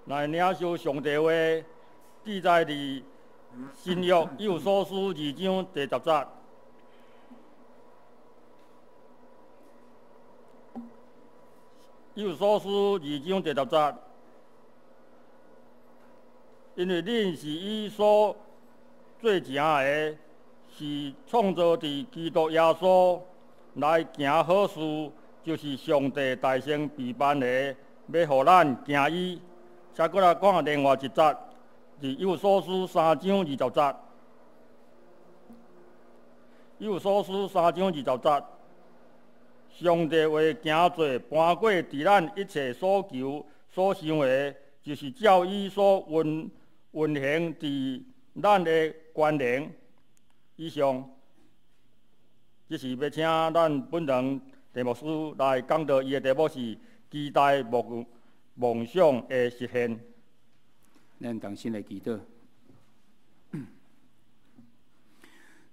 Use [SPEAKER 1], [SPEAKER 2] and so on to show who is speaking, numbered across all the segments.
[SPEAKER 1] 來領受上帝話，記載佇新約以弗所書二章第十節。以弗所書二章第十節，因為恁是伊所做成的，是創造佇基督耶穌來行好事，就是上帝大先備辦的，欲予咱行伊。再閣來看另外一節，佇以弗所書三章二十節。以弗所書三章二十節，上帝話行做搬過佇咱一切所求所想的，就是照伊所運運行佇咱的權能。以上，這是欲請咱本堂鄭牧師來講道，伊的題目是期待夢夢想的實現。
[SPEAKER 2] 咱同心來祈禱。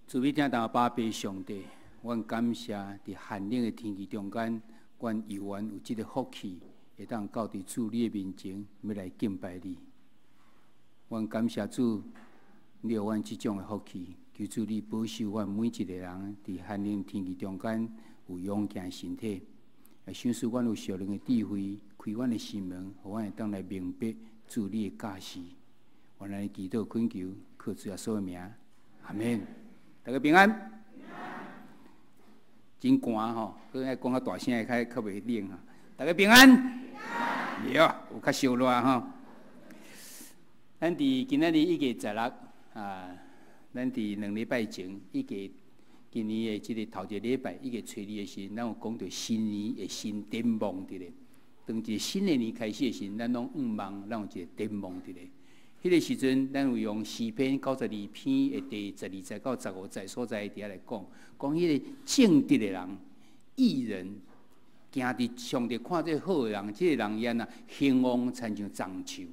[SPEAKER 2] 慈悲疼阿爸父上帝，阮感謝佇寒冷的天氣中間，阮猶原有這个福氣，會當到佇主你的面前，欲來敬拜你。阮感謝主，你予阮這種的福氣，求主你保守阮每一个人佇寒冷天氣中間有勇健的身體，也賞賜阮有屬靈的智慧，開阮的心門，予阮會當來明白主你的教示。阮來祈禱懇求，靠主耶穌的名，阿們。大家平安。真寒吼，閣愛講較大聲，較較袂冷吼。大家平安。對，有較燒熱吼。咱佇今仔日1月16啊，咱佇2禮拜前，一月今年的這个頭一個禮拜，1月初2的時陣，咱有講著新年的新展望佇咧。當一个新的年開始的時陣，咱攏向望，咱有一个展望佇咧。彼个時陣，咱有用詩篇92篇的第12節到15節所在佇遐來講，講彼个正直的人、義人，行佇上帝看做好的人，這个人伊按怎興旺，親像樟樹。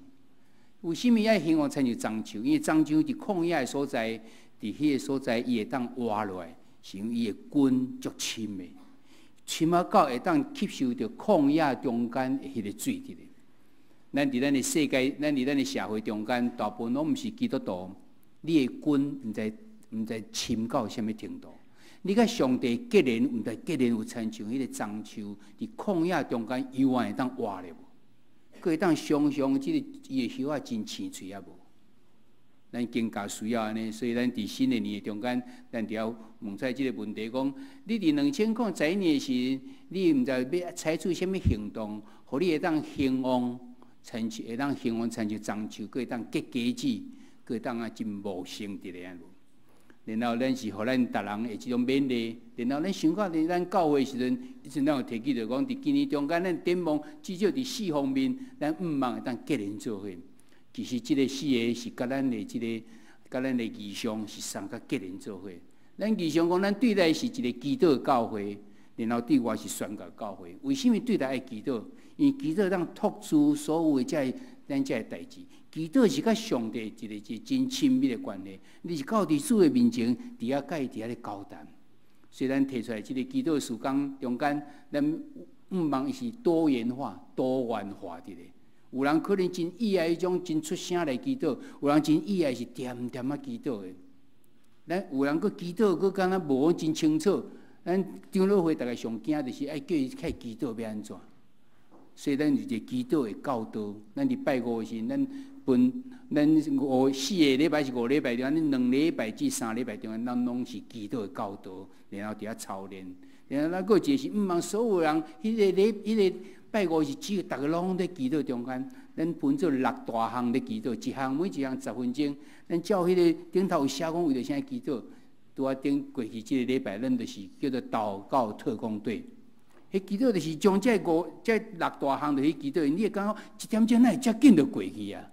[SPEAKER 2] 為啥物愛興旺親像樟樹？因為樟樹佇曠野的所在，佇彼个所在，伊會當活落來，是因為伊的根足深的，深啊到會當吸收著曠野中間的彼个水佇咧。咱佇咱的世界，咱佇咱的社會中間，大部分攏毋是基督徒。你的根毋知毋知深到啥物程度？你佮上帝結連，毋知結連有親像彼个樟樹佇曠野中間猶原會當活咧無？閣會當想像這个伊的葉仔真青翠啊無？咱更加需要按呢，所以咱佇新的年的中間，咱就要問出來這个問題：講你佇2011年的時，你毋知欲採取啥物行動，予你會當興旺？親像會當興旺，親像樟樹，閣會當結果子，閣會當啊真茂盛佇咧按呢無。然後咱是予咱逐人的這種勉勵。然後咱想到佇咱教會時陣，彼陣咱有提起著講，佇今年中間，咱展望至少佇四方面，咱向望會當結連做伙。其實這个四个是佮咱的這个，佮咱的異象是相佮結連做伙。咱異象講，咱對內是一个祈禱教會，然後對外是宣教教會。為啥物對內愛祈禱？因為祈禱當託付所有的這个咱這个代誌，祈禱是佮上帝一個一個真親密的關係。你是到佇主的面前，佇遐佮伊佇遐咧交談。雖然提出來這个祈禱時間中間，咱向望伊是多元化、多元化佇咧。有人可能真喜愛彼種真出聲來祈禱，有人真喜愛是恬恬仔祈禱的。咱有人閣祈禱，閣敢若無講真清楚。咱長老會逐家上驚就是愛叫伊起來祈禱欲按怎？所以咱有一个祈禱的教導，咱佇拜五的時陣，咱分咱五四个禮拜是5禮拜中，咱2禮拜至3禮拜中間，咱攏是祈禱的教導，然後佇遐操練。然後咱閣有一個是向望所有人，彼个禮彼个拜五是只有逐家攏佇祈禱中間，咱分做六大項咧祈禱，一項每一項10分鐘。咱照彼个頂頭有寫講為著啥祈禱，拄仔頂過去這个禮拜，咱就是叫做禱告特工隊。彼祈禱就是將這五、這六大項就去祈禱，你會感覺一點鐘哪會遮緊就過去啊？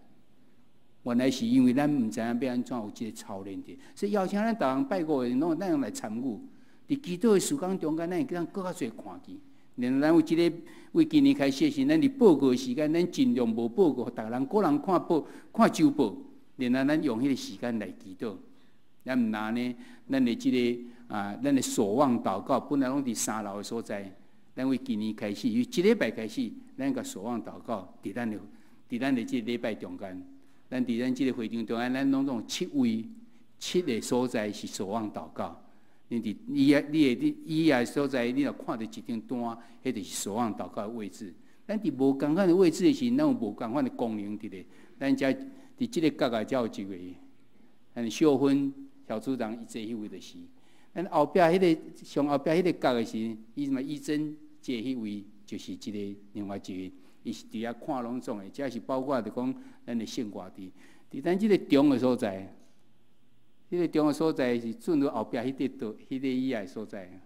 [SPEAKER 2] 原來是因為咱毋知影欲按怎有這个操練佇，所以邀請咱逐人拜五的攏咱來參與。佇祈禱的時間中間，咱會當閣較濟看見。然後咱有這个為今年開始的時，咱佇報告的時間，咱盡量無報告，逐人個人看報、看週報。然後咱用彼个時間來祈禱。咱毋若呢，咱的這个啊，咱的守望禱告本來攏佇三樓的所在。咱為今年開始，由這禮拜開始，咱共守望禱告，佇咱的佇咱的這個禮拜中間，咱佇咱這個會場中間，咱攏總七位七个所在是守望禱告。你佇椅仔，你的你椅仔所在，你若看著一張單，彼就是守望禱告的位置。咱佇無仝款的位置的時，咱有無仝款的功能佇咧。咱遮佇這个角仔遮有一位，咱秀芬小組長伊坐彼位就是。咱後壁彼个上後壁彼个角的時，伊嘛伊真坐彼位就是一个另外一个，伊是佇遐看攏總的，這是包括就講咱的聖歌佇佇咱這个中的所在，這个中的所在是進入後壁彼个桌、彼个椅仔的所在，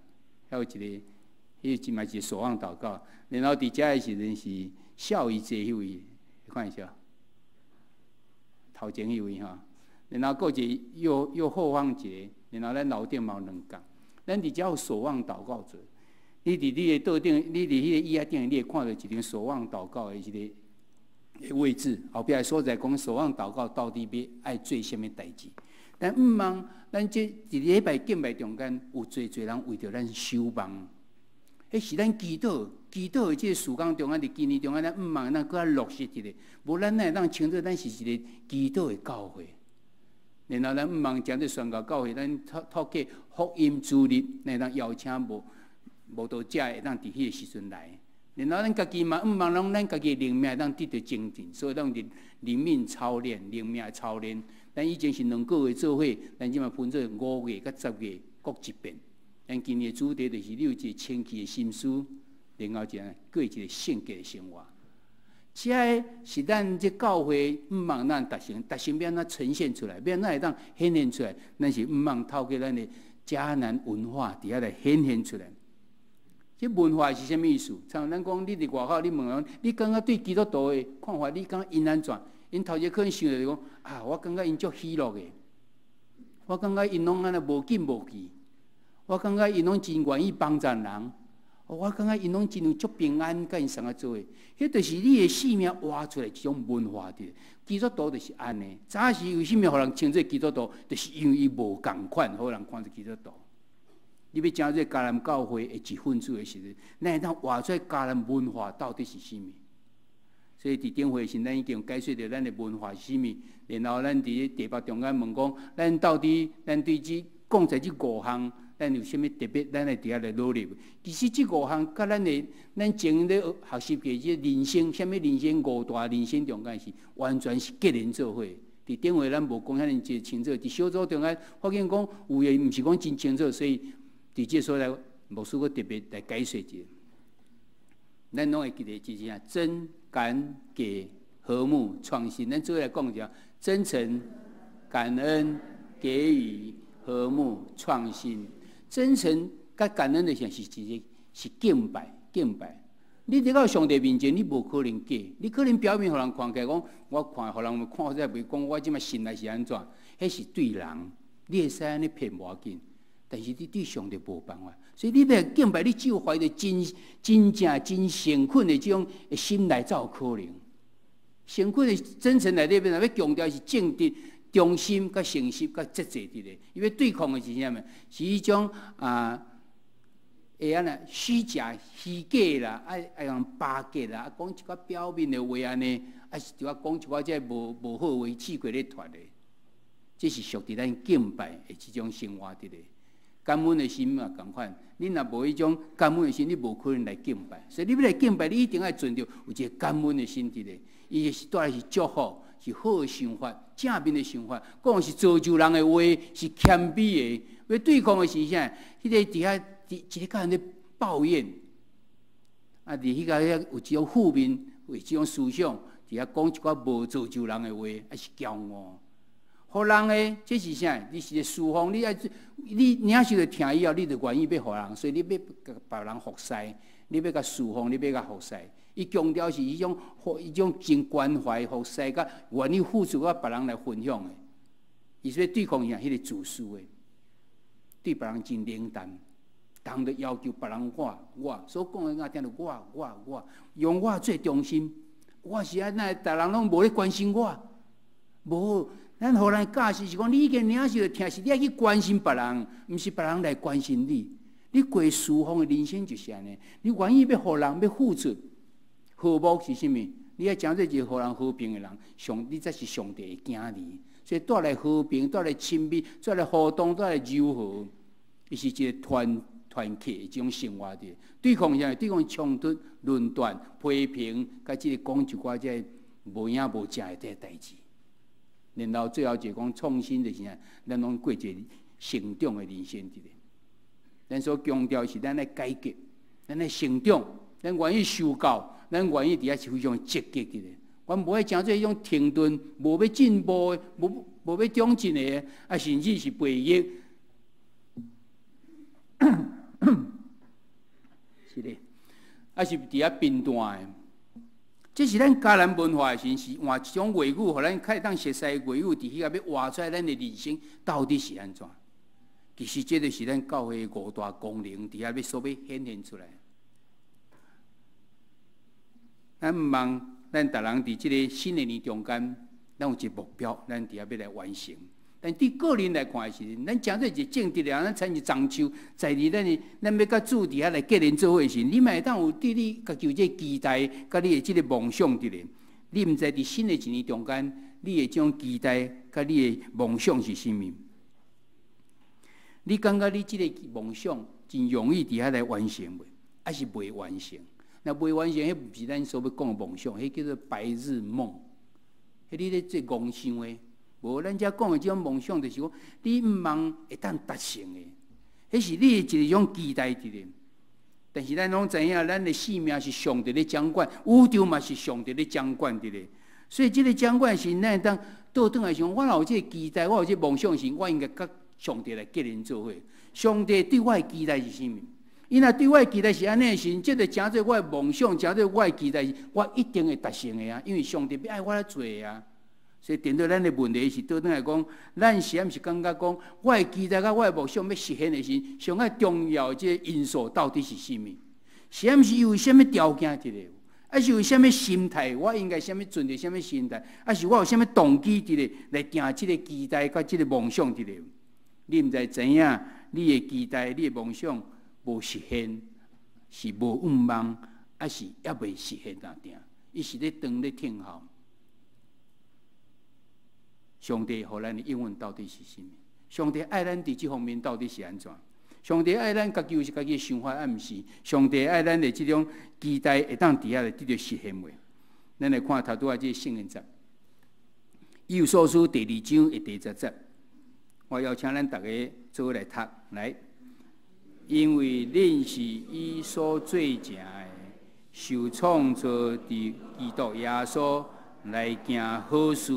[SPEAKER 2] 還有一个，彼個嘛是守望禱告。然後佇遮的時陣是孝儀坐彼位，看一下，頭前彼位吼。然後閣一個右右後方一个，然後咱樓頂嘛有兩角。咱佇遮有守望禱告桌，你佇你的桌頂，你佇彼个椅仔頂，你會看著一張守望禱告的一个位置。後壁的所在講守望禱告到底欲愛做啥物代誌？咱毋茫，咱這佇禮拜敬拜中間有濟濟人為著咱守望，彼是咱祈禱祈禱的這个時間中間，佇今年中間，咱毋茫咱閣較落實一下，無咱哪會當稱做咱是一个祈禱的教會？然後咱毋茫將這宣教教會，咱透透過福音主日，會當邀請無無道者會當佇彼个時陣來。然後咱家己嘛毋茫攏咱家己的靈命會當得著精進，所以當佇靈命操練、靈命操練。咱以前是兩個月做伙，咱這馬分做5月佮10月各一遍。咱今年的主題就是你有一个清氣的心思，然後一個過一个聖潔的生活。這个是咱這教會毋茫咱達成，達成欲按怎呈現出來，欲按怎會當顯現出來？咱是毋茫透過咱的迦南文化佇遐來顯現出來。這文化是啥物意思？像咱講，你佇外口，你問人，你感覺對基督徒的看法，你感覺𪜶按怎？𪜶頭一個可能想著就講啊，我感覺𪜶足喜樂的，我感覺𪜶攏按呢無緊無忌，我感覺𪜶攏真願意幫贊人。我感覺𪜶攏真有足平安，佮𪜶相共做伙，彼就是你的生命活出來一種文化佇。基督徒就是按呢。早時為啥物予人稱做基督徒？就是因為伊無仝款，予人看做基督徒。你欲成做迦南教會的一份子的時陣，咱會當活出迦南文化到底是啥物？所以佇頂回時，咱已經解釋著咱的文化是啥物。然後咱佇題目中間問講，咱到底咱對這講在這五項，咱有啥物特別？咱會佇遐來努力。其實這五項，佮咱的咱前咧學習過這人生，啥物人生五大人生中間是完全是結連做伙。佇頂回咱無講遐爾濟清楚，佇小組中間發現講有的毋是講真清楚，所以佇這所在牧師閣特別來解說一下。咱攏會記得就是啥？真、感、給、和睦、創新。咱做伙來講一下：真誠、感恩、給予、和睦、創新。真誠佮感恩的是是一個是敬拜，敬拜。你佇到上帝面前，你無可能假，你可能表面予人看起來講，我看予人看起來袂講，我這馬心內是按怎？彼是對人，你會使按呢騙無要緊，但是你對上帝無辦法。所以你欲敬拜，你只有懷著真真正真誠懇的這種心來才有可能。誠懇的真誠內底面，欲強調是正直、忠心、佮誠實、佮節制佇咧。伊欲對抗的是啥物？是彼種啊，會按怎虛假、虛假啦，愛愛予人巴結啦，啊，講一寡表面的話按呢，啊是著愛講一寡這無無好話，試過咧脫的。這是屬佇咱敬拜的這種生活佇咧。感恩的心嘛仝款，你若無彼種感恩的心，你無可能來敬拜。所以你欲來敬拜，你一定愛存著有一个感恩的心佇咧。伊是帶來是祝福，是好的想法，正面的想法，講是造就人的話，是謙卑的。欲對抗的是啥？彼个佇遐一个佮人咧抱怨，啊，佇彼个遐有一種負面，有一種思想，佇遐講一寡無造就人的話，抑是驕傲。予人的，這是啥？你是個侍奉，你愛你領受著疼以後，你就願意欲予人，所以你欲共別人服侍，你欲共侍奉，你欲共服侍。伊強調是彼種、彼種真關懷服侍，佮願意付出，佮別人來分享的。伊是欲對抗啥？彼个自私的，對別人真冷淡，逐項都要求別人我我所講的，我聽著我我我，用我做中心。我是按怎，逐人攏無咧關心我，無。咱予人教示是講，你已經領受著疼，是你愛去關心別人，毋是別人來關心你。你過侍奉的人生就是按呢，你願意欲予人，欲付出，和睦是啥物？你愛成做一个予人和平的人，你才是上帝的囝兒。所以帶來和平，帶來親密，帶來互動，帶來柔和，伊是一个團團契的這種生活的。對抗啥？對抗衝突、論斷、批評，佮這个講一寡這个無影無跡的這个代誌。然後最後就講創新就是啥？咱攏過一个成長的人生佇咧。咱所強調是咱愛改革，咱愛成長，咱願意受教，咱願意佇遐是非常積極的咧。阮無愛成做彼種停頓，無欲進步的，無欲長進的，啊，甚至是背逆。是的，啊是佇遐貧惰的。這是咱迦南文化的時，是換一種話語，予咱較會當熟悉話語，佇彼個欲活出來咱的人生到底是按怎？其實這就是咱教會五大功能，佇遐欲所欲顯現出來。咱毋望咱逐人佇這个新的年中間，咱有一个目標，咱佇遐欲來完成。但對個人來看的時陣，咱誠做一個正直的人，咱親像樟樹，在佇咱的，咱欲佮主佇遐來結連做伙時，你嘛會當有對你家己有這个期待，佮你的這个夢想佇咧。你毋知佇新的一年中間，你的這種期待佮你的夢想是啥物？你感覺你這个夢想真容易佇遐來完成袂？抑是袂完成？若袂完成，彼毋是咱所欲講的夢想，彼叫做白日夢。彼你咧做戇想的。無，咱遮講的這種夢想，就是講你毋望會當達成的，彼是你的一種期待佇咧。但是咱攏知影，咱的性命是上帝咧掌管，宇宙嘛是上帝咧掌管佇咧。所以這个掌管是咱會當倒轉來想，我若有這个期待，我有這个夢想時，我應該佮上帝來結連做伙。上帝對我的期待是啥物？伊若對我的期待是按呢時，這个成做我的夢想，成做我的期待，我一定會達成的啊！因為上帝欲愛我來做的啊。所以，顛倒咱的問題是倒轉來講，咱是毋是感覺講，我的期待佮我的夢想欲實現的時，上較重要的這個因素到底是啥物？是毋是有啥物條件佇咧？抑是有啥物心態？我應該啥物存著啥物心態？抑是我有啥物動機佇咧來定這個期待佮這個夢想佇咧？你毋知知影，你的期待、你的夢想無實現，是無願望，抑是猶未實現啊？定，伊是咧等咧聽候。上帝予咱的應允到底是啥物？上帝愛咱佇這方面到底是按怎？上帝愛咱家己有家己的想法，抑毋是？上帝愛咱的這種期待會當佇遐來得著實現袂？咱來看頭拄仔這個聖經節，以弗所書第二章的第十節，我邀請咱逐家做伙來讀來，因為恁是伊所做成的，受創造佇基督耶穌來行好事。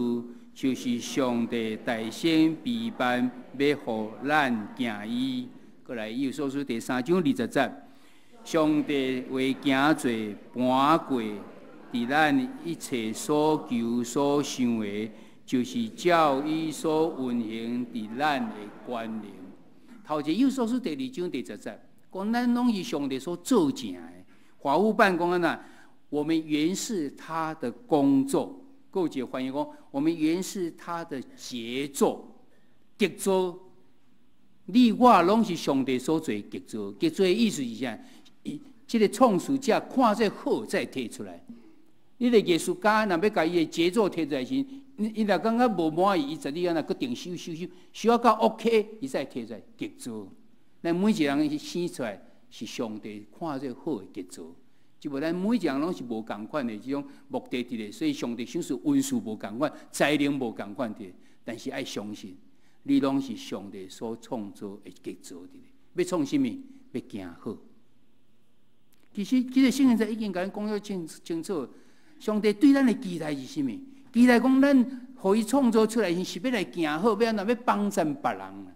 [SPEAKER 2] 就是上帝大先備辦，欲予咱行伊。閣來，以弗所書第三章20節，上帝話行做盤過，佇咱一切所求所想的，就是照伊所運行佇咱的權能。頭一個以弗所書第二章第十節，講咱攏是上帝所做成的。華語版講按怎？我們原是他的工作。閣有一个翻譯講，我們原是他的傑作，傑作。你我攏是上帝所做的傑作。傑作的意思是啥？伊這个創始者看這好，才會提出來。你个藝術家若欲共伊的傑作提出來時，伊若感覺無滿意，伊絕對按怎閣重修修修，修啊到 OK，伊才會提出來傑作。咱每一個人生出來是上帝看這好的傑作。只無咱每一個人攏是無仝款的這種目的佇咧，所以上帝賞賜恩賜無仝款，才能無仝款佇。但是愛相信，你攏是上帝所創造的傑作佇咧。欲創啥物？欲行好。其實，這个聖經已經共咱講了清清楚。上帝對咱的期待是啥物？期待講咱予伊創造出來是欲來行好，欲按怎欲幫贊別人。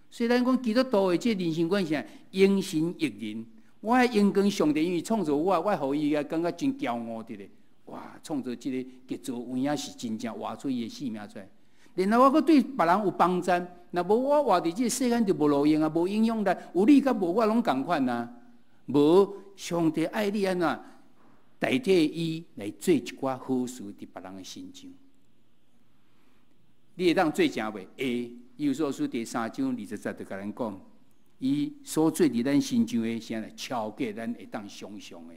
[SPEAKER 2] 所以咱講基督徒的這个人生觀是榮神益人。我愛榮光上帝，因為創造我，我予伊也感覺真驕傲佇咧。哇，創造這个傑作有影是真正活出伊的生命出來。然後我閣對別人有幫贊，若無我活佇這个世間就無路用啊，無影響力。有你佮無我攏仝款啊。無上帝愛你按怎代替伊來做一寡好事佇別人的身上。你會當做成袂？會。以弗所書第三章20節就共咱講。伊所做佇咱身上的，啥來超過咱會當想象的。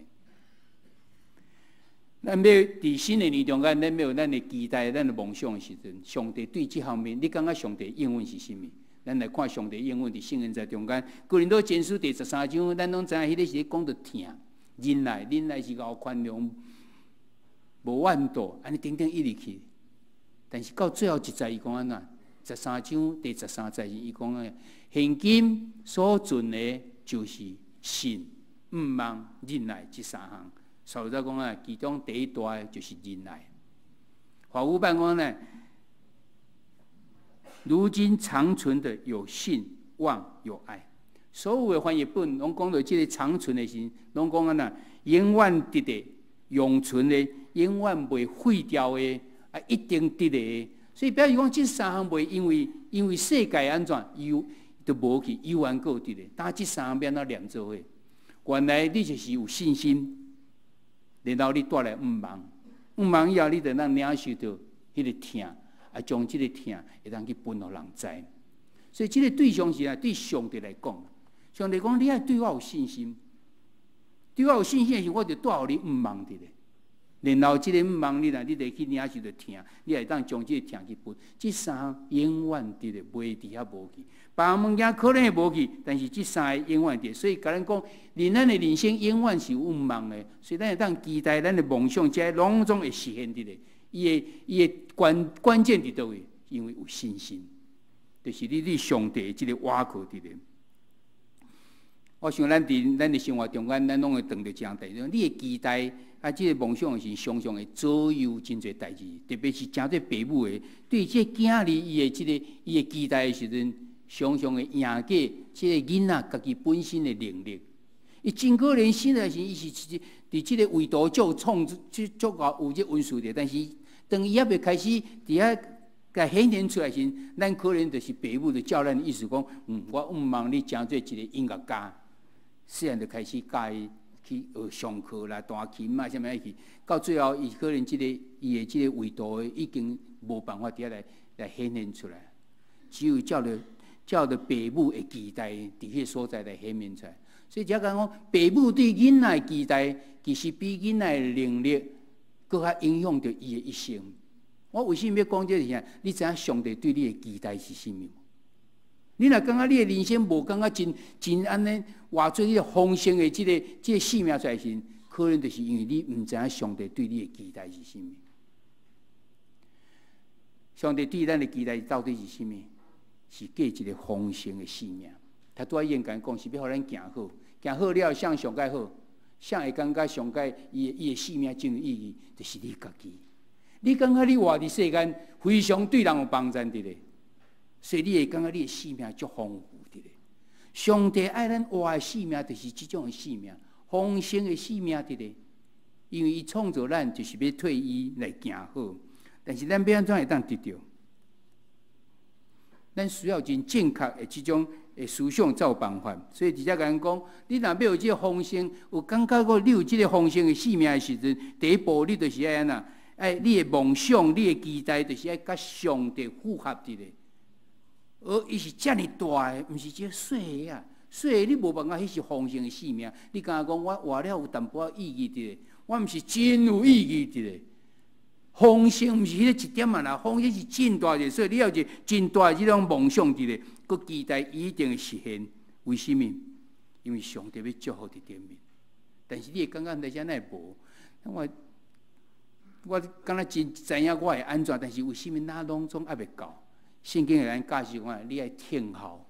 [SPEAKER 2] 咱欲佇新的年中間，咱欲有咱的期待、咱的夢想的時陣，上帝對這方面，你感覺上帝應允是啥物？咱來看上帝應允佇聖經在中間，哥林多前書第13章，咱攏知影彼个是咧講著疼、忍耐，忍耐是𠢕寬容、無怨妒，按呢等等一直去。但是到最後一節，伊講按怎？13章第13節，伊講啊，現今所存的，就是信、向望、忍耐這三項。所以講啊，其中第一大的就是忍耐。華語版講呢，如今長存的有信、望、有愛。所有的翻譯本攏講著這个長存的時，攏講按怎，永遠佇咧，永存的，永遠袂廢掉的，啊，一定佇咧。所以表示講，這三項袂因為世界按怎，伊就無去，猶原閣佇咧。但這三項欲按怎連做伙？原來你就是有信心，然後你帶來向望，向望以後，你就當領受著彼个疼，啊，將這个疼會當去分予人知。所以這个對象是啊，對上帝來講，上帝講你愛對我有信心，對我有信心的時，我就帶予你向望佇咧。然後這个向望你若你就去領受著疼，你會當將這个疼去分。這三項永遠佇咧，袂佇遐無去。別項物件可能會無去，但是這三个永遠佇。所以共咱講，連咱的人生永遠是有向望的，所以咱會當期待咱的夢想，這攏總會實現佇咧。伊的關鍵佇佗位？因為有信心，就是你對上帝這个倚靠佇咧。我想咱佇咱的生活中間，咱攏會碰著這樣代誌。你的期待啊，這个夢想是常常會左右真濟代誌，特別是成做爸母的，對這个囝兒伊的這个伊的期待的時陣，常常會贏過這个囡仔家己本身的能力。伊真可能生來時，伊是佇這个維度足有創足足夠有這恩賜的，但是當伊猶未開始佇遐共顯現出來時，咱可能就是爸母就照咱的意思講，我向望你成做一个音樂家，細漢就開始教伊去學上課啦、彈琴啊，啥物去，到最後，伊可能這个伊的這个維度已經無辦法佇遐來顯現出來，只有照著爸母的期待，佇彼个所在來顯現出來。所以才講，爸母對囡仔的期待，其實比囡仔的能力閣較影響著伊的一生。我為啥物欲講這個啥？你知影上帝對你的期待是啥物無？你若感覺你的人生無感覺真真按呢活做你個豐盛的這个生命出來時，可能就是因為你毋知影上帝對你的期待是啥物。上帝對咱的期待到底是啥物？是過一个豐盛的生命。他拄仔已經共講，是欲予咱行好，行好了，啥上蓋好？啥會感覺上蓋伊的生命真有意義？就是你家己。你感覺你活佇世間非常對人有幫助佇咧，所以你會感覺你的生命足豐富佇咧。上帝愛咱活的生命，就是這種的生命，豐盛的生命佇咧。因為伊創造咱，就是欲替伊來行好。但是咱欲按怎會當得著？咱需要真正確的這種的思想才有辦法。所以佇遮共咱講，你若欲有這个豐盛，有感覺過你有這个豐盛的生命的時陣，第一步你就是愛按怎？愛你的夢想、你的期待，就是愛佮上帝符合佇咧。而伊是遮爾大的，毋是這細的啊！細的你無辦法，彼是豐盛的生命。你敢若講我活了有淡薄仔意義佇咧，我毋是真有意義佇咧。豐盛毋是彼个一點仔啦，豐盛是真大個，所以你要有一個真大的這種夢想佇咧，閣期待伊一定會實現。為啥物？因為上帝欲祝福佇頂面。但是你會感覺來遮哪會無？我敢若真知影我會按怎，但是為啥物哪攏總猶未到？聖經會咱教示講，你愛等候，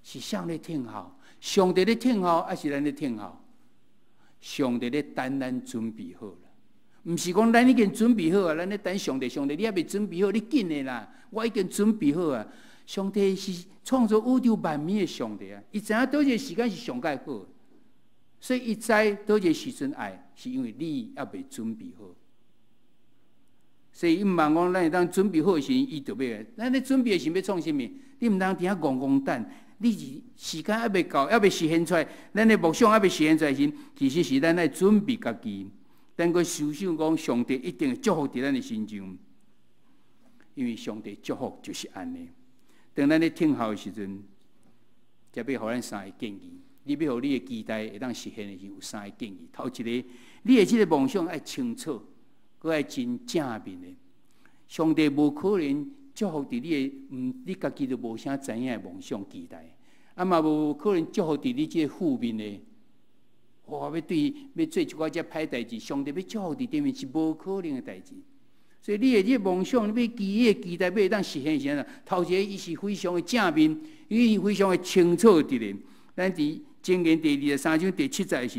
[SPEAKER 2] 是啥咧等候？上帝咧等候，抑是咱咧等候？上帝咧等咱準備好啦，毋是講咱已經準備好啊，咱咧等上帝。上帝，你猶未準備好，你緊的啦，我已經準備好啊。上帝是創造宇宙萬物的上帝啊，伊知影佗一个時間是上蓋好，所以伊知佗一个時陣愛，是因為你猶未準備好。所以伊毋茫講，咱會當準備好的時，伊就欲來。咱咧準備的時欲創啥物？你毋通佇遐戇戇等。你是時間猶未到，猶未實現出來，咱的夢想猶未實現出來時，其實是咱愛準備家己。咱閣思想講，上帝一定會祝福佇咱的身上，因為上帝祝福就是按呢。當咱咧等候的時陣，才欲予咱三个建議。你欲予你的期待會當實現的時，有三个建議。頭一个，你的這个夢想愛清楚。閣愛真正面的。上帝無可能祝福佇你的，毋，你家己都無啥知影的夢想期待，啊嘛無可能祝福佇你這個負面的。哇！欲對欲做一寡這歹代誌，上帝欲祝福佇頂面是無可能的代誌。所以你的這個夢想，你欲期你的期待，欲會當實現時陣，頭一個伊是非常的正面，伊是非常的清楚佇咧。咱佇箴言第23章第7節時，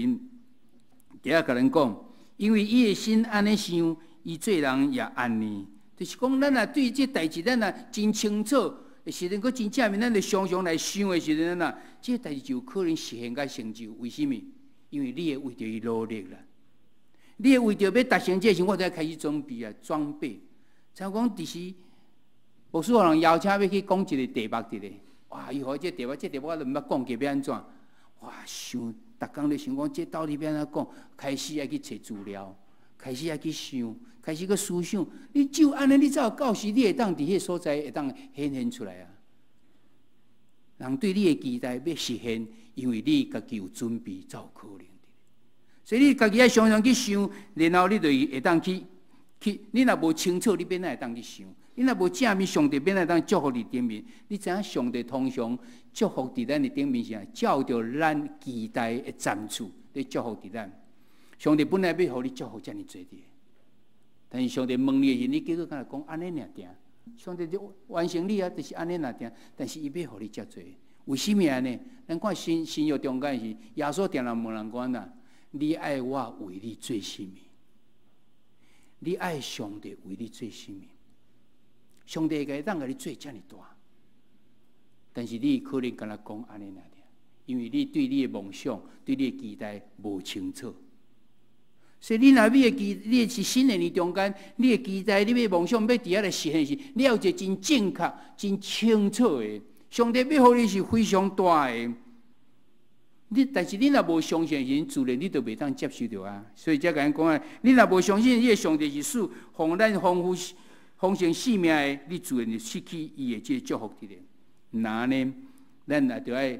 [SPEAKER 2] 佇遐共咱講，因為伊的心按呢想，伊做人也按呢。就是講，咱若對這代誌，咱若真清楚，時陣閣真正面，咱就常常來想的時陣啊，這個代誌就有可能實現佮成就。為啥物？因為你會為著伊努力啦，你會為著欲達成這個時，我就開始準備啊，裝備。像講，其實牧師予人邀請欲去講一個題目佇咧，哇！伊予我這題目，這題目我都毋捌講過，欲按怎？哇！想，逐工咧想講，這到底欲按怎講？開始愛去揣資料，開始愛去想，開始去思想。你只有按呢，你才有到時，你會當佇彼個所在會當顯現出來啊。人對你的期待欲實現，因為你家己有準備，才有可能。所以你家己愛常常去想，然後你就會當去去。你若無清楚，你欲按怎會當去想？你若無正面，上帝欲按怎會當祝福佇頂面？你知影上帝通常祝福佇咱的頂面是照著咱期待的層次咧祝福佇咱。上帝本來欲予你祝福遮爾濟的，但是上帝問你的時，你結果敢若講按呢爾定。上帝就完成你啊，就是按呢爾定。但是伊欲予你遮濟，為啥物按呢？咱看新新約中間是耶穌定定問人講啊，你愛我為你做啥物？你愛上帝為你做啥物？上帝會當共你做遮爾大，但是你可能敢若講按呢爾定，因為你對你的夢想、對你的期待無清楚。所以你若你的期，你是新的年中間，你的期待、你的夢想欲佇遐來實現時，你要有一個真正確、真清楚的。上帝欲予你是非常大的。你但是你若無相信時，自然你就袂當接受著啊。所以才共咱講啊，你若無相信，彼個上帝是賜予咱豐富、豐盛性命的，你自然就失去伊的這個祝福佇咧。那呢，咱也著愛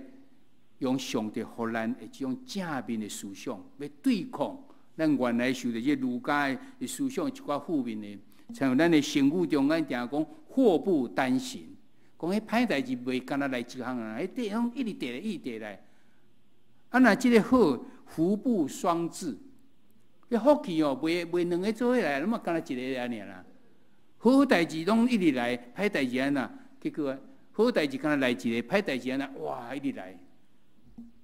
[SPEAKER 2] 用上帝予咱的這種正面的思想，欲對抗咱原來受著這個儒家的思想一寡負面的。像咱的成語中間定講禍不單行，講彼歹代誌袂干焦來一項啊，彼地攏一直綴來，一直綴來。啊，若這個好，福不雙至，彼福氣哦，袂兩个做伙來，攏嘛干焦一个按呢爾啦。好代誌攏一直來，歹代誌按怎？結果好代誌干焦來一个，歹代誌按怎？哇，一直來。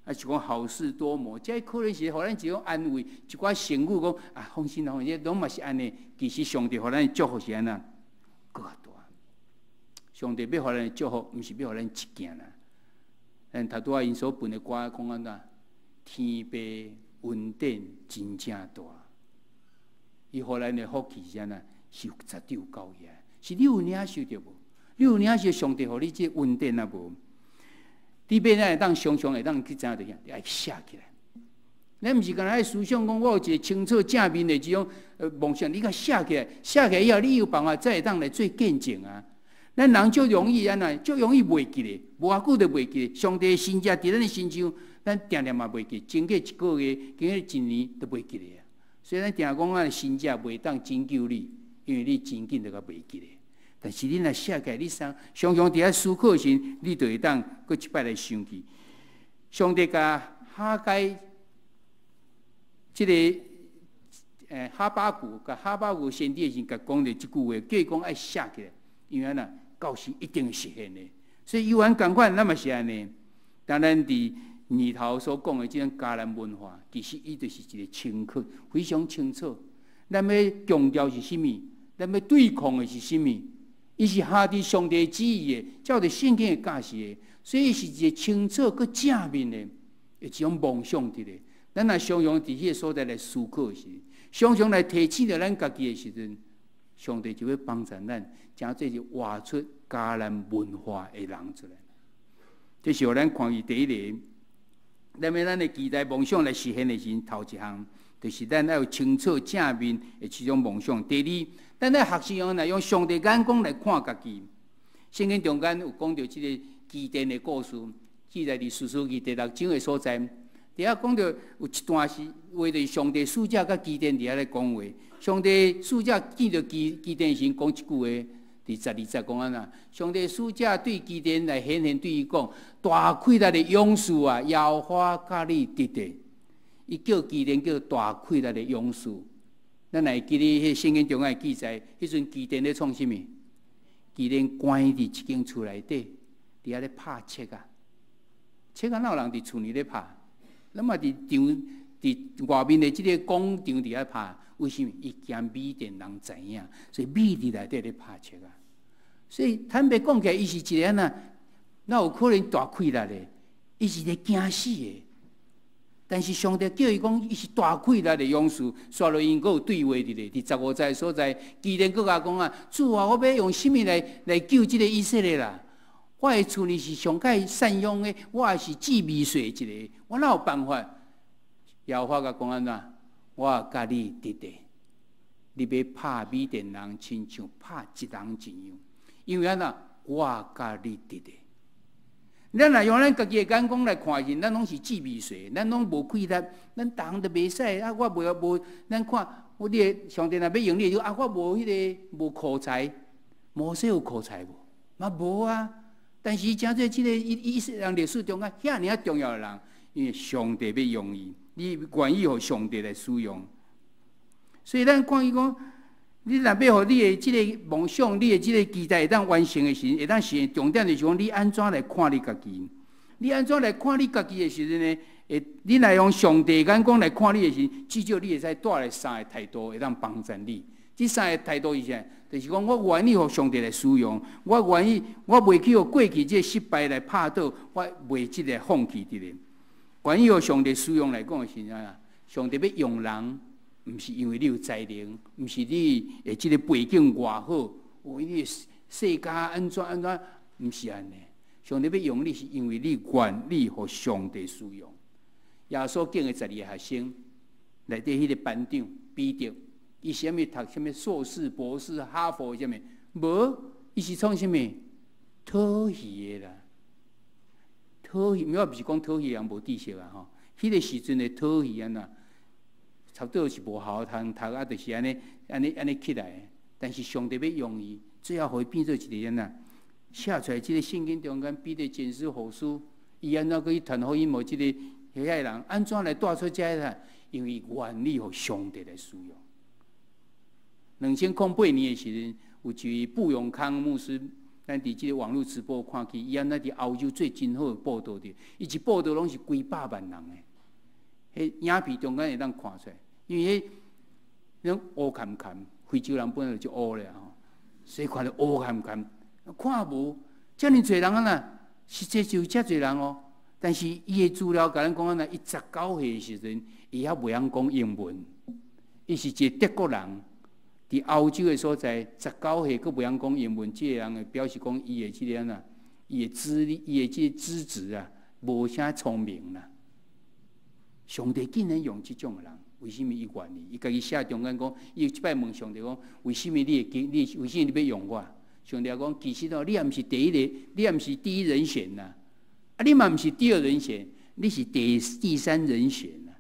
[SPEAKER 2] 啊，是講好事多磨，這可能是予咱一種安慰，一寡成語講啊，放心啦，放心，攏嘛是按呢。其實上帝予咱的祝福是按怎？閣較大。上帝欲予咱的祝福，毋是欲予咱一件啦。咱頭拄仔𪜶所分的歌講按怎？天父恩典真正大，伊予咱的福氣是按怎？是絕對有夠額，是你有領受著無？你有領受上帝予你這恩典啊無？你欲按怎會當常常會當去知影著啥？你愛寫起來。咱毋是干焦愛思想講，我有一個清楚正面的這種夢想，你共寫起來，寫起來以後，你有辦法才會當來做見證啊。咱人足容易按怎？足容易袂記咧，無偌久就袂記咧。上帝的神跡佇咱的身上，咱定定嘛袂記，經過一個月，經過一年都袂記咧啊。所以咱定講啊，神跡袂當拯救你，因為你真緊就共袂記咧。但是你若寫起來，你常常佇遐思考時，你就會當閣一擺來想起。上帝共哈該這個哈巴谷，共哈巴谷先知的時，共講著這句話，叫伊講愛寫起來，因為按怎到時一定會實現的。所以猶原仝款，咱嘛是按呢。當咱佇年頭所講的這種迦南文化，其實伊就是一個清楚，非常清楚。咱欲強調是啥物？咱欲對抗的是啥物？伊是合佇上帝旨意的，照著聖經的教示的，所以是一個清楚閣正面的一種夢想佇咧。咱若常常佇彼個所在來思考時，常常來提醒著咱家己的時陣，上帝就會幫助咱，成做是活出迦南文化的人出來。這是予咱看見第一個，咱欲咱的期待夢想來實現的時陣，頭一項就是咱愛有清楚正面的這種夢想。第二，咱愛學習用來用上帝眼光來看家己。聖經中間有講著這個基甸的故事，記載佇士師記第六章的所在。佇遐講著有一段是話，就是上帝使者佮基甸佇遐咧講話。上帝使者見著基甸時，講一句話，佇十二節講按怎？上帝使者對基甸來顯現，對伊講：大氣力的勇士啊，耶和華佮你佇咧。伊叫基甸叫大氣力的勇士。咱會記得彼聖經中間記載，彼陣基甸咧創啥物？基甸關佇一間厝內底，佇遐咧拍冊仔。冊仔哪有人佇厝裡咧拍？咱嘛佇場佇外面的這个廣場佇遐拍，為啥物？伊驚米甸人知影，所以秘佇內底咧拍冊仔。所以坦白講起來，伊是一个按怎？哪有可能大氣力的？伊是一个驚死的。但是上帝叫伊講，伊是大氣力的勇士，煞落𪜶閣有對話佇咧，佇十五節所在，基甸閣共講啊，主啊，我欲用啥物來救這个以色列啦？我的厝裡是上蓋散養的，我也是最微細一個，我哪有辦法？耶和華共講按怎？我佮你佇咧，你欲拍米甸人，親像拍一人一樣，因為按怎？我佮你佇咧。咱若用咱家己的眼光來看時，咱攏是最微細，咱攏無氣力，咱逐項都袂使啊！我無無，咱看我你的上帝若欲用你，就啊，我無彼个無口才，摩西有口才無？嘛無啊！但是誠濟這个以色列人歷史中間遐爾仔重要的人，因為上帝欲用伊，你願意予上帝來使用。所以咱看伊講，你若欲予你的這个夢想、你的這个期待會當完成的時陣，會當實現，重點就是講你按怎來看你家己？你按怎來看你家己的時陣呢？會，你若用上帝眼光來看你的時陣，至少你會使帶來三个態度，會當幫助你。這三个態度是啥？就是講我願意予上帝來使用，我願意，我袂去予過去這个失敗來拍倒，我袂這个放棄佇咧。願意予上帝使用來講的時陣啊，上帝欲用人。毋是因為你有才能，毋是你的這个背景偌好，有你的世家按怎按怎，毋是按呢。上帝欲用你，是因為你願意予上帝使用。耶穌揀的十二个學生，內底彼个班長彼得，伊是啥物讀啥物碩士、博士、哈佛啥物？無，伊是創啥物？討魚的啦，討魚，我毋是講討魚人無知識啊吼。彼个時陣的討魚按怎？差不多是無校通讀啊，就是按呢、按呢、按呢起來。但是上帝欲用伊，最後予伊變做一个按怎？寫出來這个聖經中間彼得前書後書，伊按怎去傳福音予這个遐个人？按怎來帶出這个人？因為願意予上帝來使用。2008年的時陣，有一位布永康牧師，咱佇這个網路直播看見，伊按怎佇歐洲做真好的報道著，伊一報道攏是幾百萬人的，彼影片中間會當看出來。因為彼種烏坎坎，非洲人本來就烏咧吼，所以看著烏坎坎，看無遮爾濟人啊啦，實際就遮濟人哦。但是伊的資料共咱講按怎，伊十九歲的時陣，伊猶袂曉講英文，伊是一個德國人，佇歐洲的所在，十九歲閣袂曉講英文，這個人會表示講伊的這個按怎，伊的資歷，伊的這個資質啊，無啥聰明啦。上帝竟然用這種人。為啥物伊願意？伊家己寫中間講，伊有一擺問上帝講：為啥物你會記？你為啥物你欲用我？上帝講：其實哦，你也毋是第一个，你也毋是第一人選啦。啊，你嘛毋是第二人選，你是第三人選啦。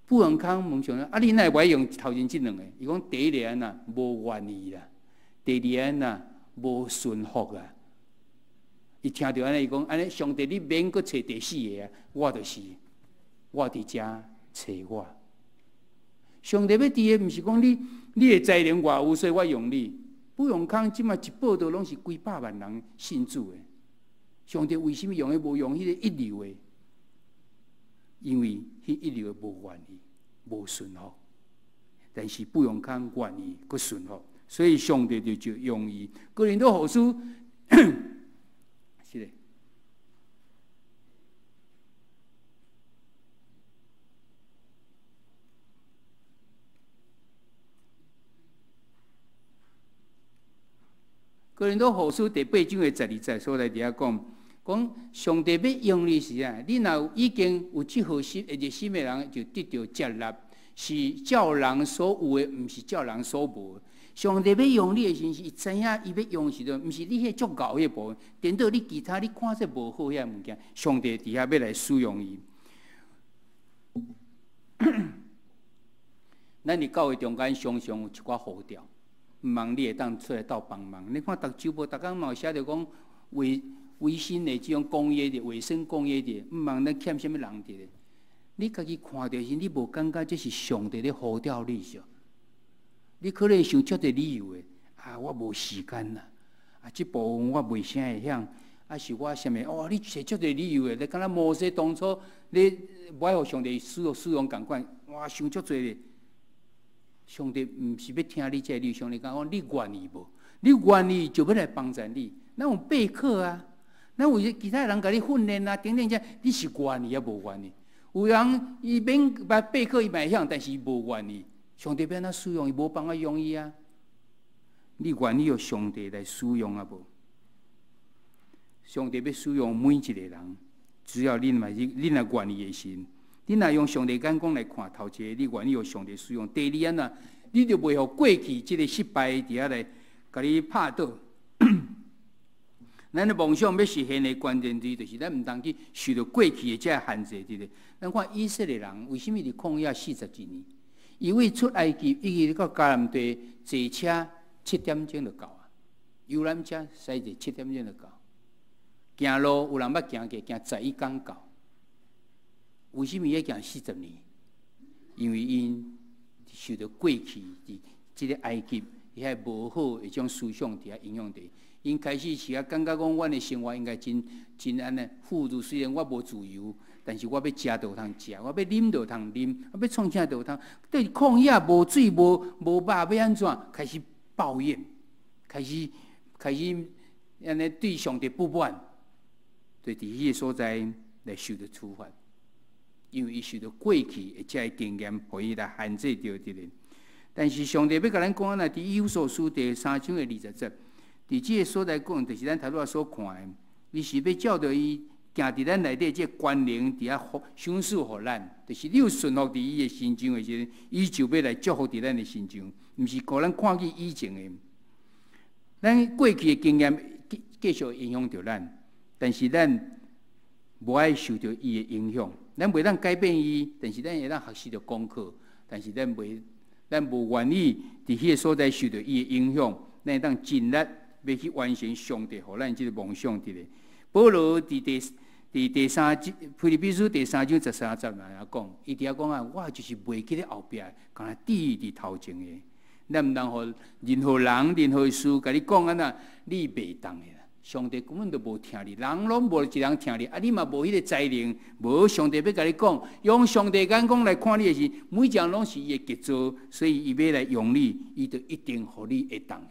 [SPEAKER 2] 布永康問上帝：啊，你哪會欲用頭前這兩个？伊講第一个按怎無願意啦，第二個按怎無順服啊。伊聽著按呢，伊講：按呢，上帝你免閣揣第四个啊，我就是我佇遮揣我。上帝欲佇的，毋是講你的才能偌有，所以我用你。布永康這馬一報道，攏是幾百萬人信主的。上帝為啥物用彼無用彼个一流的？因為彼一流的無願意，無順服。但是布永康願意，閣順服，所以上帝就用伊。哥林多後書，是的。哥林多後書第八章的十二節所在佇遐講，講上帝欲用你時啊，你若已經有這號心、熱心的人，就得著接納，是照人所有的，毋是照人所無的。上帝欲用你的時，是伊知影伊欲用時陣，毋是你彼足𠢕彼部分，顛倒你其他你看這無好遐物件，上帝佇遐欲來使用伊。咱佇教會中間常常有一寡呼召，毋望你會當出來鬥幫忙。你看，逐週末逐工嘛有寫著講衛生的這種工業的衛生工業的，毋望咱欠啥物人佇咧。你家己看著時，你無感覺這是上帝咧呼召你是？你可能想足濟理由的，啊，我無時間啦，啊，這部分我袂啥會曉，啊，是我啥物？哦，你揣足濟理由的，你敢若摩西當初你無愛予上帝使用仝款，哇，想足濟的。上帝毋是欲聽你這個理由，上帝講講你願意無？你願意就欲來幫助你。咱有備課啊，咱有其他人共你訓練啊，等等這，你是願意抑無願意？有人伊免捌備課，伊嘛會曉，但是伊無願意。上帝欲按怎使用，伊無辦法用伊啊。你願意予上帝來使用抑無？上帝欲使用每一個人，只要恁嘛是恁若願意的時，恁若用上帝眼光來看頭一个，你願意予上帝使用。第二按怎，你就袂予過去這个失敗佇遐來共你拍倒。咱的夢想欲實現的關鍵字，就是咱毋通去受著過去的這个限制佇咧。咱看以色列人為啥物佇曠野四十幾年？因為出埃及一直到迦南地坐車7點鐘就到啊，遊覽車駛坐七點鐘就到。行路有人捌行過，行11工到。為啥物欲行四十年？因為𪜶受著過去佇這个埃及遐無好的種思想佇遐影響著。𪜶開始是啊，感覺講阮的生活應該真真按呢富足。雖然我無自由，但是我欲食就有通食，我欲啉就有通啉，我欲創啥就有通。對曠野無水無肉，欲按怎？開始抱怨，開始按呢對上帝不滿，對佇彼个所在來受著處罰，因為伊受著過去的這个經驗，予伊來限制著佇咧。但是上帝欲共咱講按怎，佇以弗所書第三章的二十節。佇這个所在講，就是咱頭拄仔所看的，伊是欲照著伊行佇咱內底這個權能，佇遐賞賜予咱，就是你有順服佇伊的身上的時陣，伊就欲來祝福佇咱的身上，毋是予咱看見以前的。咱過去的經驗繼續影響著咱，但是咱無愛受著伊的影響，咱袂當改變伊，但是咱會當學習著功課，但是咱袂，咱無願意佇彼个所在受著伊的影響，咱會當盡力欲去完成上帝予咱這个夢想佇咧。保羅佇第三章，腓立比書第三章十三節來講，伊佇遐講啊，我就是袂記咧後壁，干焦志佇頭前的。咱毋通予任何人、任何事共你講按怎，你袂當的啦。上帝根本就無疼你，人攏無一人疼你，啊，你嘛無彼个才能，無上帝欲共你講，用上帝眼光來看你的時，每一項攏是伊的傑作，所以伊欲來用你，伊就一定予你會當的。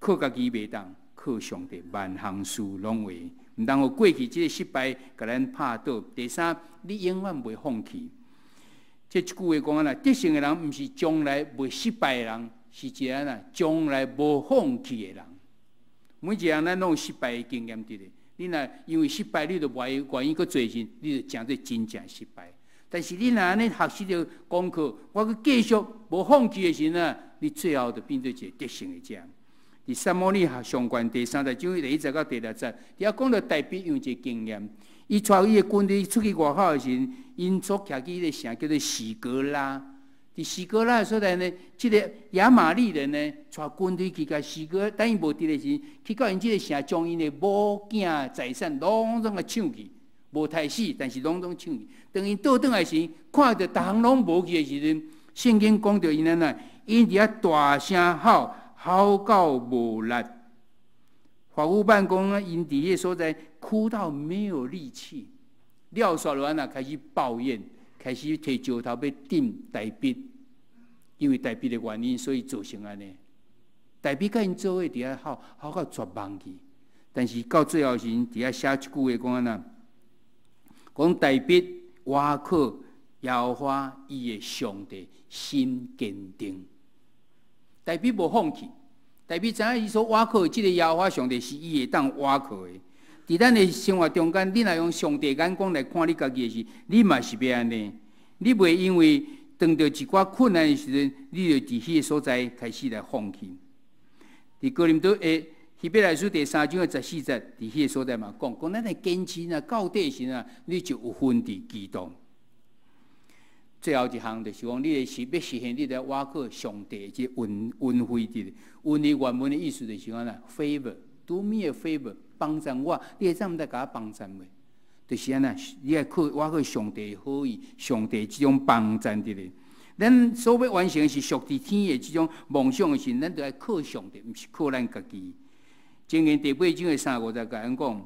[SPEAKER 2] 靠家己袂當，靠上帝萬項事攏會。毋通予過去這个失敗共咱拍倒。第三，你永遠袂放棄。這一句話講按怎，得勝的人毋是將來袂失敗的人，是一个按怎將來無放棄的人。每一個人咱攏有失敗的經驗佇咧。你若因為失敗，你就無愛願意閣做時，你就成做真正失敗。但是你若按呢學習著功課，我閣繼續無放棄的時陣啊，你最後就變做一个得勝的者。佇撒母耳上卷第三十章第一節到第六節，佇遐講著大衛用一个經驗，伊帶伊的軍隊出去外口的時陣，𪜶所徛起彼个城叫做示革拉。佇示革拉的所在呢，這个亞瑪力人呢，帶軍隊去共示革，等伊無佇的時，去到𪜶這个城，將𪜶的某囝財產攏總共搶去，無刣死，但是攏總搶去。當𪜶倒轉來時，看著逐項攏無去的時陣，聖經講著𪜶按怎，𪜶佇遐大聲吼，吼到無力。法語版講啊，𪜶佇彼个所在哭到沒有力氣，了煞落按怎開始抱怨，開始提石頭欲擲大衛，因為大衛的原因，所以造成按呢。大衛共𪜶做伙佇遐吼，吼到絕望去，但是到最後時，佇遐寫一句話講按怎，講大衛倚靠耶和華伊的上帝，心堅定。大衛無放棄，大衛知影伊所倚靠的這个耶和華上帝是伊會當倚靠的。佇咱的生活中間，你若用上帝眼光來看你家己的時，你嘛是欲按呢？你袂因為遇著一寡困難的時陣，你就佇彼个所在開始來放棄。佇哥林多的希伯來書第三章的十四節，佇彼个所在嘛講，講咱的堅持若到底時啊，你就有份佇基督。最後一項就是講，你的是欲實現，你著倚靠上帝這恩惠佇咧。恩惠原文的意思就是講啦，favor，do me a favor，幫贊我，你會當毋知共我幫贊袂？就是按呢，你愛靠倚靠上帝好意，上帝這種幫贊佇咧。咱所欲完成的是屬佇天的這種夢想的時陣，咱著愛靠上帝，毋是靠咱家己。箴言第八章的三五節共咱講，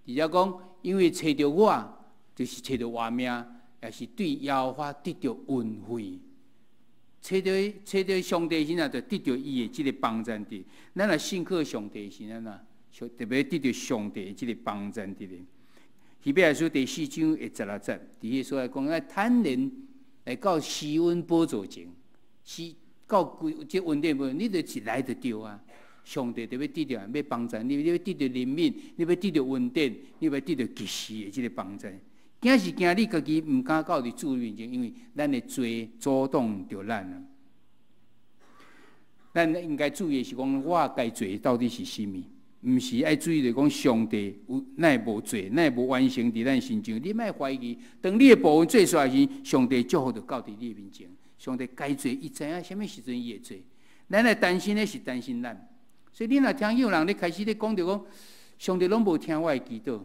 [SPEAKER 2] 佇遮講，因為揣著我，就是揣著活命，也是對耶和華得著恩惠。揣著上帝時陣，就得著伊的這个幫贊佇。咱若信靠上帝時陣啊，特別得著上帝的這个幫贊佇咧。希伯來書第四章的十六節，佇彼個所在講，愛坦然來到施恩寶座前，是到規這恩典無，你就一來就對啊。上帝就欲得著，欲幫贊你，你欲得著憐憫，你欲得著恩典，你欲得著及時的這个幫贊。驚是驚你家己毋敢到佇主面前，因為咱的罪阻擋著咱啊。咱應該注意的是講，我該做到底是啥物？毋是愛注意著講上帝有哪會無做，哪會無完成佇咱身上？你莫懷疑，當你的部分做煞時，上帝祝福就到佇你的面前。上帝該做，伊知影啥物時陣伊會做。咱來擔心的是擔心咱。所以你若聽有人咧開始咧講著講，上帝攏無聽我的祈禱，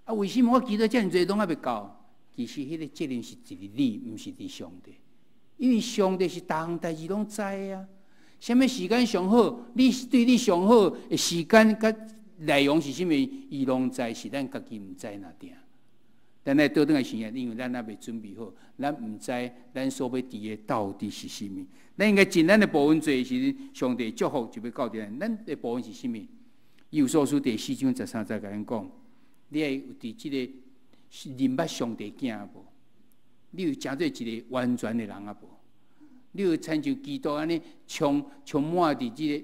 [SPEAKER 2] 啊，為什麼我祈禱遮爾濟攏猶未到？其實彼个責任是佇你，毋是佇上帝。因為上帝是逐項代誌攏知啊。啥物時間上好？你對你上好的時間佮內容是啥物？伊攏知，是咱家己毋知爾爾。咱來倒轉來想，因為咱猶未準備好，咱毋知咱所欲佇的到底是啥物。咱應該盡咱的部分做時，上帝祝福就欲到佇咱。咱的部分是啥物？以弗所書第四章十三節共咱講，你愛有佇這个認捌上帝囝無？你有成做一个完全的人啊無？你有親像基督按呢充滿佇這个，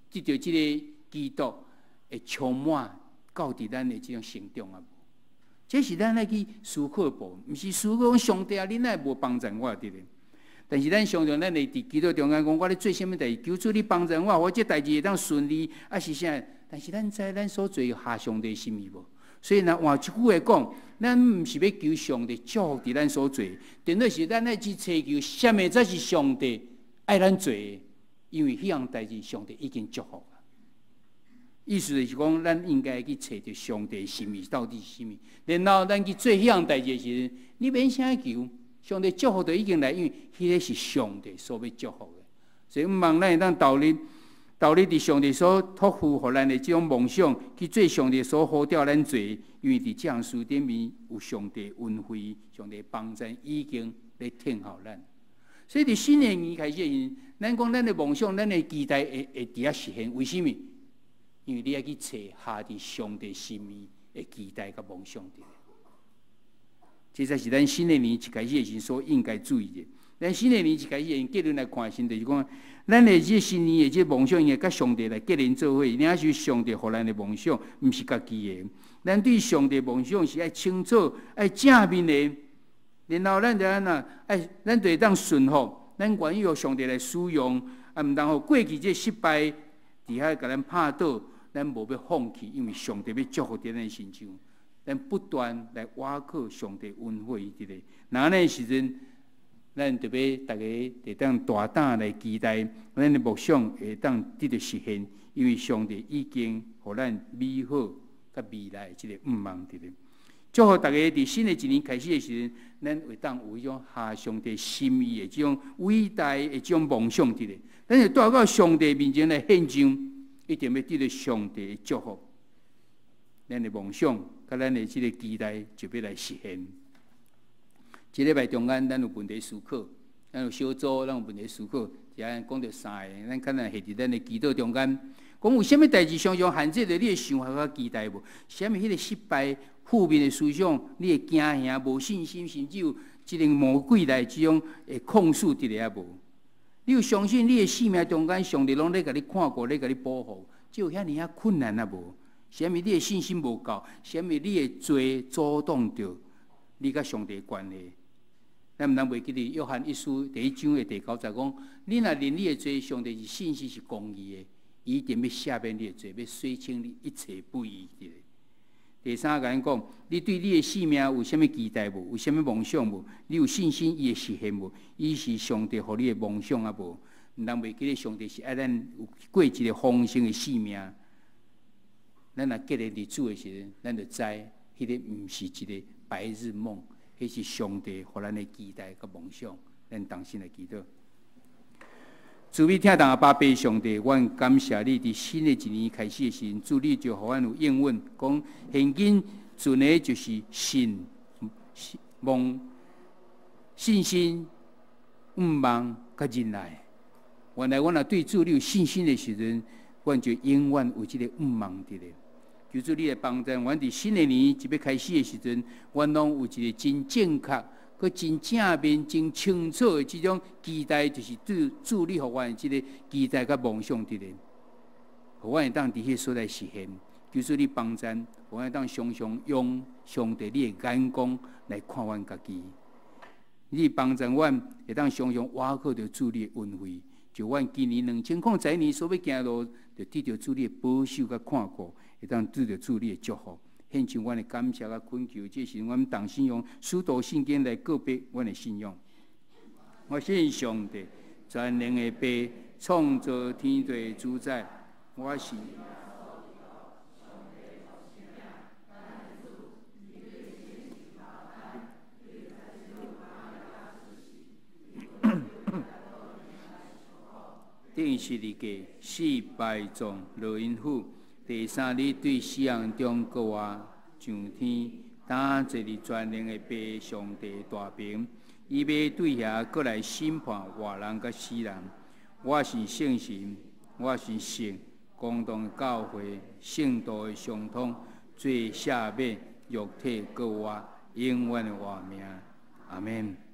[SPEAKER 2] 得著這个基督會充滿到佇咱的這種成長啊無？這是咱愛去思考的部分，毋是思考講上帝啊，你哪會無幫贊我佇咧？但是咱常常咱會佇祈禱中間講，我咧做啥物代誌，求主你幫贊我，我這代誌會當順利，啊是啥？但是咱知咱所做合上帝心意無？所以若換一句話講，咱毋是欲求上帝祝福佇咱所做，重要是咱愛去揣求啥物才是上帝愛咱做的，因為彼項代誌上帝已經祝福啊。意思就是講，咱應該去揣著上帝心意到底是啥物，然後咱去做彼項代誌的時陣，你免啥求，上帝祝福就已經來，因為彼个是上帝所欲祝福的。所以，毋望咱會當投入。投入佇上帝所託付予咱的這種夢想，去做上帝所呼召咱做，因為佇這項事頂面有上帝恩惠、上帝幫贊，已經咧聽候咱。所以佇新的年開始時，咱講咱的夢想、咱的期待會佇遐實現。為啥物？因為你愛去揣合佇上帝心意的期待佮夢想佇。這才是咱新的年一開始的時所應該注意的。咱新的年一開始，結論來看時，就是講，咱的這新年的這夢想，應該佮上帝來結連做伙，領受上帝予咱的夢想，毋是家己的。咱對上帝夢想是愛清楚、愛正面的，然後咱就按怎，愛咱就會當順服，咱願意予上帝來使用，啊，毋通予過去這失敗佇遐共咱拍倒，咱無欲放棄，因為上帝欲祝福佇咱身上，咱不斷來倚靠上帝恩惠佇咧，若按呢時陣，咱就欲逐家會當大膽來期待，咱的夢想會當得著實現，因為上帝已經予咱美好佮未來這个向望佇咧。祝福逐家佇新的一年開始的時陣，咱會當有彼種合上帝心意的這種偉大的這種夢想佇咧。咱會帶到上帝面前來獻上，一定欲得著上帝的祝福。咱的夢想佮咱的這个期待就欲來實現。這禮拜中間，咱有問題思考，咱有小組，咱有問題思考，是按講著三个，咱可能係佇咱的祈禱中間，講有啥物代誌常常限制著你的想法佮期待無？啥物彼个失敗、負面的思想，你會驚嚇、無信心，甚至有這个魔鬼來這種會控訴佇咧啊無？你有相信你的生命中間，上帝攏咧共你看顧，咧共你保護，只有遐爾仔困難啊無？啥物你的信心無夠？啥物你的罪阻擋著你佮上帝關係？咱毋通袂記得約翰一書第一章的第九節講：你若認你的罪，上帝是信實是公義的，伊一定欲赦免你的罪，欲洗清你一切不義的。第三共咱講，你對你的性命有啥物期待無？有啥物夢想無？你有信心伊會實現無？伊是上帝予你的夢想啊無？毋通袂記得上帝是愛咱有過一個豐盛的生命。咱若結連佇主的時陣，咱就知彼个毋是一个白日夢，彼是上帝予咱的期待佮夢想。咱同心來祈禱。慈悲疼痛的阿爸上帝，阮感謝你，佇新的一年開始的時陣，主你就予阮有應允，講現今存的就是信、望、信心、向望、佮忍耐。原來阮若對主你有信心的時陣，阮就永遠有這个向望佇咧。求主你來幫助阮，佇新的年一欲開始的時陣，阮攏有一個真正確、閣真正面、真清楚的這種期待，就是對主你予阮的這个期待佮夢想佇咧，予阮會當佇彼个所在實現。求主你幫助，予阮會當常常用上帝你的眼光來看阮家己。你幫助阮會當常常倚靠著主你的恩惠，就阮今年2011年所欲行路，就得著主你的保守佮看顧，會當得著主你的祝福。獻上阮的感謝佮懇求，這是阮同心用使徒信經來告白阮的信仰。我信上帝，全能的父，創造天地主宰。我是。釘十字架，死埋葬，落陰府，第三日對死人中復活，上天，擔坐佇全能的父上帝大爿，伊欲對遐閣來審判活人佮死人。我信聖神，我信聖公同的教會，聖徒的相通，罪赦免，肉體復活，永遠的活命。阿們。